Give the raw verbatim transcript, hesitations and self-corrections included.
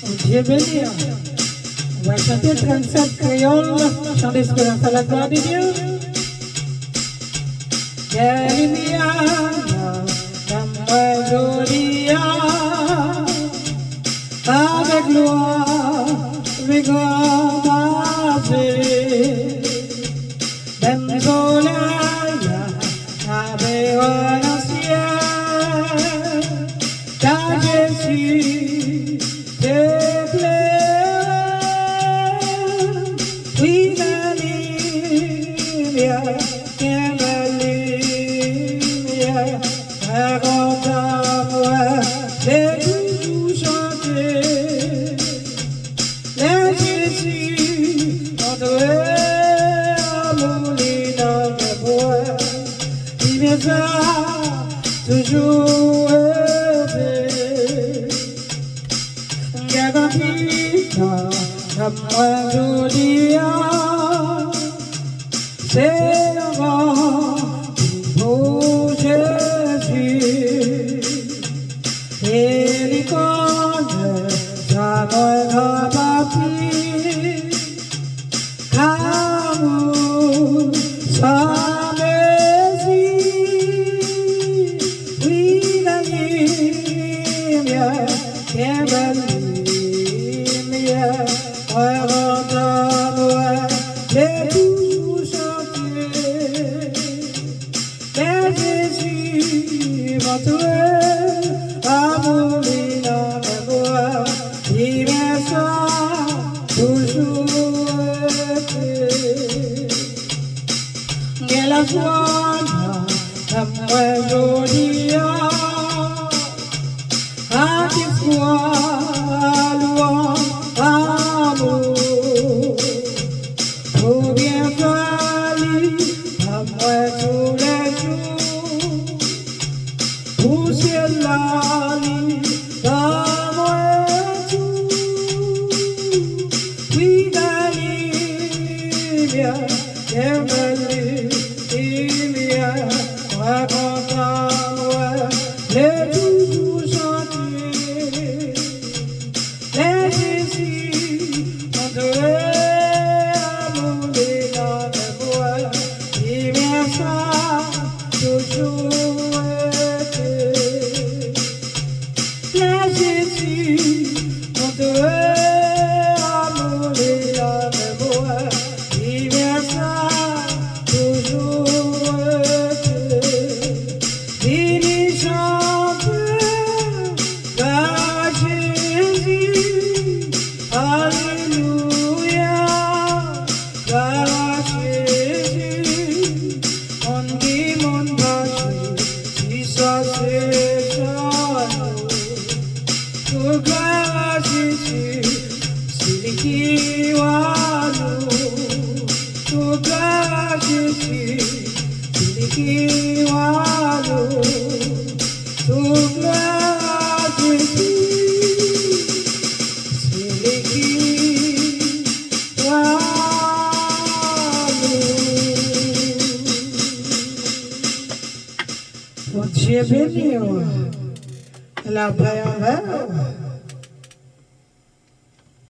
Bondye beni. On va chanter trente-sept créole, chant d'espérance à la gloire de Dieu. Dèyè limyè nan mwen jodi a, avèk lwa, avèk gran mache. Menm solèy la, la pe wè nan syèl, ta Jezi te klere. Wi, nan limyè, gen bèl limyè, mwen kontan, mwen se toujou chante. Lè Jezi montre amou li nan kè mwen, limyè sa toujou rete. Gen anpil tan nan mwen jodi a, se yon bon pou Jezi. E li konnen sa mwen kapab di. Amou san mezi. Wi, gen limyè, gen bèl limyè. Mwen kontan, mwen se toujou chante. Lè Jezi montre amou li nan kè mwen, limyè sa toujou rete. Gen lajwa nan kè mwen jodi a, ak espwa, lwanj, amou. Pou byenfè li ba mwen toulejou, pou syèl la li ba mwen tou. Wi, gen limyè, gen bèl limyè, mwen kontan, mwen vle toujou chante. Lè Jezi montre amou li nan kè mwen, limyè sa toujou rete. Lè Jezi montre amou li nan kè mwen, limyè sa toujou rete. Vini chante, glwa a Jezi, alelouya, glwa a Jezi. Moun ki moun pa Jezi, sa se chan nou. Tout glwa a Jezi, se li ki wa nou. Tout glwa a Jezi, se li ki wa nou. Tout glwa a Jezi, se li ki wa nou. Bondye beni w. Lapè avè w.